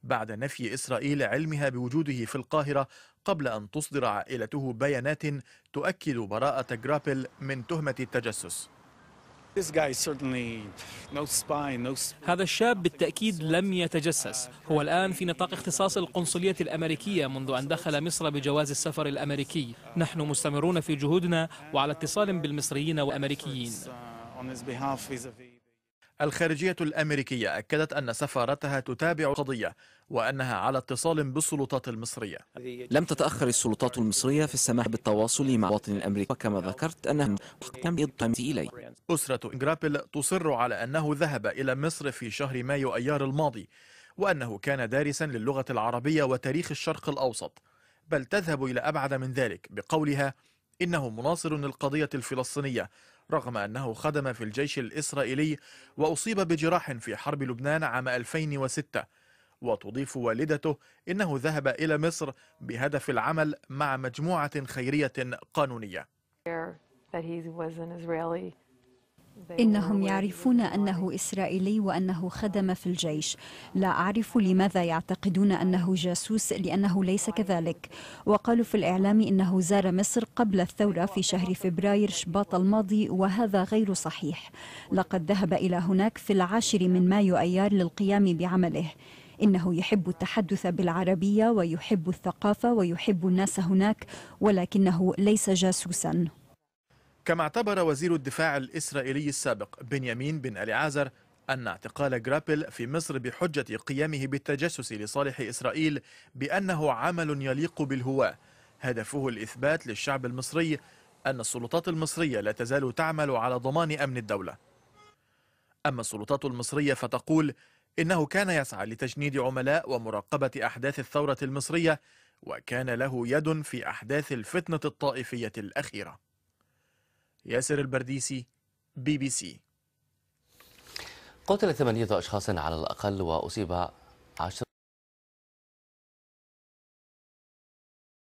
بعد نفي إسرائيل علمها بوجوده في القاهرة قبل أن تصدر عائلته بيانات تؤكد براءة جرابل من تهمة التجسس. هذا الشاب بالتأكيد لم يتجسس، هو الآن في نطاق اختصاص القنصلية الأمريكية منذ أن دخل مصر بجواز السفر الأمريكي. نحن مستمرون في جهودنا وعلى اتصال بالمصريين والأمريكيين. الخارجية الأمريكية أكدت أن سفارتها تتابع القضية وأنها على اتصال بالسلطات المصرية. لم تتأخر السلطات المصرية في السماح بالتواصل مع مواطن الأمريكي، وكما ذكرت أنهم لم يضطروا إليه. أسرة جرابل تصر على أنه ذهب إلى مصر في شهر مايو أيار الماضي، وأنه كان دارسا للغة العربية وتاريخ الشرق الأوسط، بل تذهب إلى أبعد من ذلك بقولها إنه مناصر للقضية الفلسطينية رغم أنه خدم في الجيش الإسرائيلي وأصيب بجراح في حرب لبنان عام 2006. وتضيف والدته إنه ذهب إلى مصر بهدف العمل مع مجموعة خيرية قانونية. إنهم يعرفون أنه إسرائيلي وأنه خدم في الجيش. لا أعرف لماذا يعتقدون أنه جاسوس لأنه ليس كذلك. وقالوا في الإعلام إنه زار مصر قبل الثورة في شهر فبراير شباط الماضي، وهذا غير صحيح. لقد ذهب إلى هناك في 10 من مايو أيار للقيام بعمله. إنه يحب التحدث بالعربية ويحب الثقافة ويحب الناس هناك، ولكنه ليس جاسوسا. كما اعتبر وزير الدفاع الإسرائيلي السابق بنيامين بن أليعازر أن اعتقال جرابل في مصر بحجة قيامه بالتجسس لصالح إسرائيل بأنه عمل يليق بالهواة، هدفه الإثبات للشعب المصري أن السلطات المصرية لا تزال تعمل على ضمان أمن الدولة. أما السلطات المصرية فتقول إنه كان يسعى لتجنيد عملاء ومراقبة أحداث الثورة المصرية، وكان له يد في أحداث الفتنة الطائفية الأخيرة. ياسر البرديسي، BBC. قتل 8 أشخاص على الأقل وأصيب 10